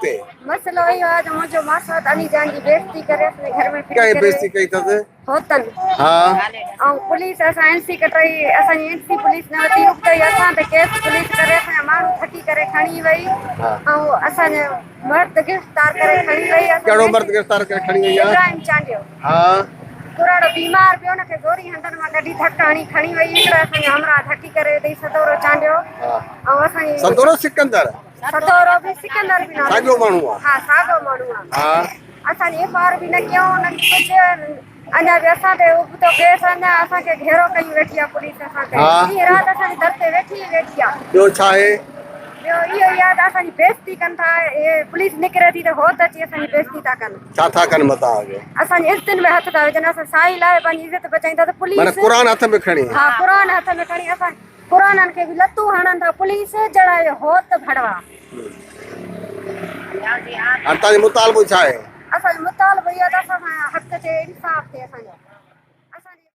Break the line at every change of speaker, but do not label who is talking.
هتي؟
مسئلو اهو آهي ته منهنجو ماسات علي جان جي بيعزتي ڪري اسان جي گهر ۾ ڦري
ڪنهن
ڪري
بيعزتي ڪئي اٿس؟
هوتن.
ها.
۽ پوليس اسان اين سي ڪٽرائي اسان جي اين سي پوليس نه ورتي ابتو ئي اسان تي ڪيس پوليس ڪري اسان جا ماڻهو ٿڪي ڪري کڻي وئي ۽ اسان جو مرد گرفتار ڪري کڻي وئي اسان
ڪهڙو مرد گرفتار ڪري کڻي وئي آهي؟
ابراهيم چانڊيو.
ها.
ڪراڙو بيمار پيو ان کي زوري هنڌن مان ڪڍي ڌڪ هڻي کڻي وئي هڪڙا اسان جا همراهه ڌڪي ڪري وڌئي سدورو چانڊيو ۽ اسان جي
سدورو سڪندر.
سدورو به سڪندر به نالو
ساڳيو ماڻهو آ.
ها ساڳيو ماڻهو آ.
ها.
اسان جي ايف آر به نه ڪيون نه ڪجهه اڃا به اسان تي ابتو ڪيس اڃا اسان کي گهيرو ڪيون ويٺي آ پوليس اسان تي ڏينهن رات اسان جي در تي ويٺي ئي ويٺي آ.
ٻيو ڇا آهي؟
ٻيو اهو ئي آ ته اسان جي بيعزتي ڪن ٿا اهي پوليس نڪري ٿي ته هو ته اچي اسان جي بيعزتي ٿا ڪن.
ڇا ٿا ڪن متان اڳي.
اسان جي عزتن ۾ هٿ ٿا وجهن اسان سائي لاهي پنهنجي عزت بچائين ٿا ته پوليس.
معنيٰ قرآن هٿ ۾ کڻي.
ها قرآن هٿ ۾ کڻي اسان قرآنن کي به لتون هڻن ٿا پوليس جهڙا اهي هوت ڀڙوا.
هاڻ توهان جو مطالبو ڇا آهي؟
اسان جو مطالبو اهو آهي ته اسان سان حق ٿئي انصاف ٿئي اسان جو.